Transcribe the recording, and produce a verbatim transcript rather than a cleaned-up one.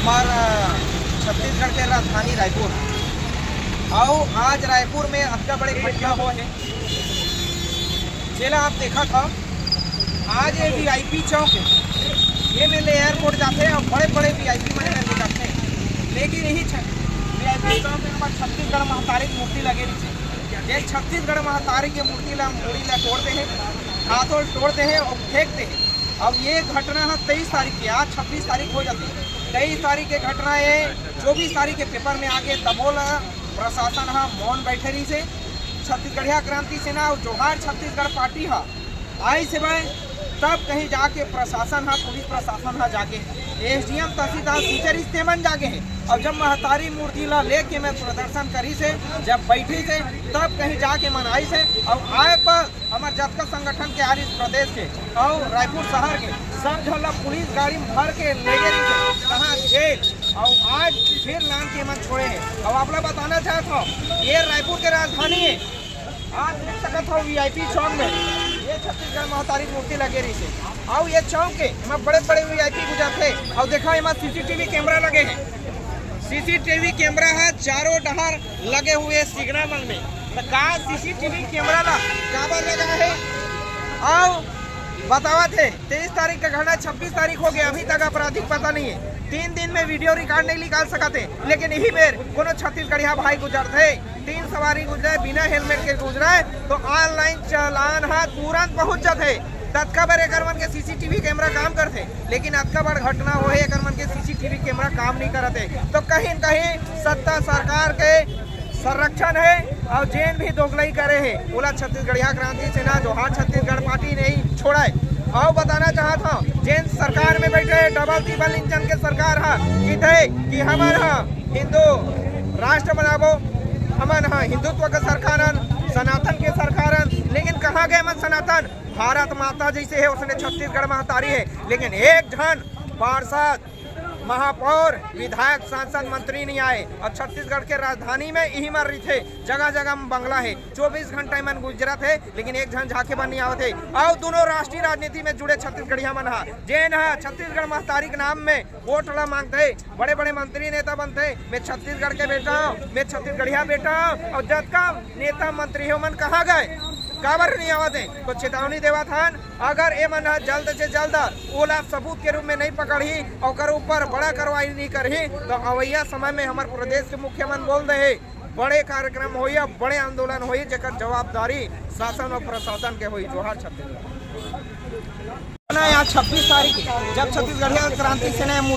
और, अ, छत्तीसगढ़ के राजधानी रायपुर, अउ आज रायपुर में अतका बड़े घटना होय हे, जेला आप देखत हव। आज ये वीआईपी चौक हे, ये मेर ले एयरपोर्ट जाथे अउ बड़े-बड़े वीआईपी मन एला निकलथे, लेकिन यही छ-, वीआईपी चौक में हमर छत्तीसगढ़ महतारी के मूर्ति लगे रहिसे, जे छत्तीसगढ़ महतारी के मूर्ति ला, मूड़ी ला तोड़ दे हे, हाथों तोड़ दे हे अउ फेंक दे हे। अब ये घटना ह तेईस तारीख के, आज छब्बीस तारीख हो जाती, तेईस तारीख के घटना ये चौबीस तारीख के पेपर में आगे, तभो ला प्रशासन ह मौन बैठे रहिसे। छत्तीसगढ़िया क्रांति सेना अउ जोहार छत्तीसगढ़ पार्टी ह आइस हे, तब कहीं जाके प्रशासन ह, पुलिस प्रशासन ह जाके एसडीएम तहसीलदार सीचर इस्ते मन जागे हे। अउ जब महतारी मूर्ति ला लेके मैं प्रदर्शन करिस हे, जब बैठिस हे, तब कहीं जाके मन आइस हे। अउ आए पर हमर जतका संगठन के आरिस प्रदेश के अउ रायपुर शहर के, सब झन ला पुलिस गाड़ी में भर के ले गे रहिसे। कहाँ जेल, अउ आज फिर लान के मन छोड़े हे। अउ आप ला बताना चाहत हव, ये रायपुर के राजधानी हे। आप देख सकत हव वीआईपी चौक में ये छत्तीसगढ़ महतारी मूर्ति लगे रहिसे, अउ ये चौक के एमा बड़े-बड़े वीआईपी गुजरथे। अउ देखा, एमा सीसीटीवी कैमरा लगे हे, सीसीटीवी कैमरा ह चारों डहर लगे हुए सिग्नल मन में। त का सीसीटीवी कैमरा ला काबर लगा हे? अउ बतावत हे, तेईस तारीख का घटना, छब्बीस तारीख हो गया, अभी तक आपराधिक पता नहीं है। तीन दिन में वीडियो रिकॉर्ड नहीं निकाल सकत हे, लेकिन यही मेर कोनो छत्तीसगढ़िया भाई गुजरथे, तीन सवारी गुजरे, बिना हेलमेट के गुजरे, तो ऑनलाइन चालान ह तुरंत पहुंच जाथे। ततका बर एकर मन के सीसीटीवी कैमरा काम करथे, लेकिन अतका बड़ घटना होहे, एकर मन के सीसीटीवी कैमरा काम नहीं करत हे। तो कहीं न कहीं सत्ता सरकार के संरक्षण हे अउ जेन भी दोगलई करे हे, ओला छत्तीसगढ़िया क्रांति सेना, जोहार छत्तीसगढ़ पार्टी नहीं छोड़े। अउ बताना चाहत हव, जेन सरकार में बैठे हे, डबल टिबल इंजन के सरकार ह, किथे कि हमन ह हिंदू राष्ट्र बनाबो, हमन ह हिंदुत्व के सरकार हन, सनातन के सरकार हन, लेकिन कहाँ गए मन सनातन? भारत माता जैसे हे, उसने छत्तीसगढ़ महतारी हे, लेकिन एक झन पार्षद, महापौर, विधायक, सांसद, मंत्री नहीं आए। अउ छत्तीसगढ़ के राजधानी में इही मर रहिथे, जगह जगह में बंगला हे, चौबीस घंटा मन गुजरत हे, लेकिन एक झन झांके बर नहीं आवत हे। अउ दोनों राष्ट्रीय राजनीति में जुड़े छत्तीसगढ़िया मन ह, जेन ह छत्तीसगढ़ महतारी के नाम में वोट ला मांगथे, बड़े-बड़े मंत्री नेता बनथे, मैं छत्तीसगढ़ के बेटा हूँ, मैं छत्तीसगढ़िया बेटा हूँ, अउ जतका नेता मंत्री हे, ओमन कहाँ गए? काबर नहीं आवत हे? तो चेतावनी देवत हन, अगर ए मन ह जल्द से जल्द ओला सबूत के रूप में नहीं पकड़ही, ओकर ऊपर बड़ा कार्रवाई नहीं करही, तो अवैया समय में हमर प्रदेश के मुख्यमंत्री बोल दे हे, बड़े कार्यक्रम होही, बड़े आंदोलन होही, जेकर जवाबदारी शासन और प्रशासन के होही। जोहार छत्तीसगढ़। ना, यहाँ छब्बीस तारीख के, जब छत्तीसगढ़िया क्रांति सेना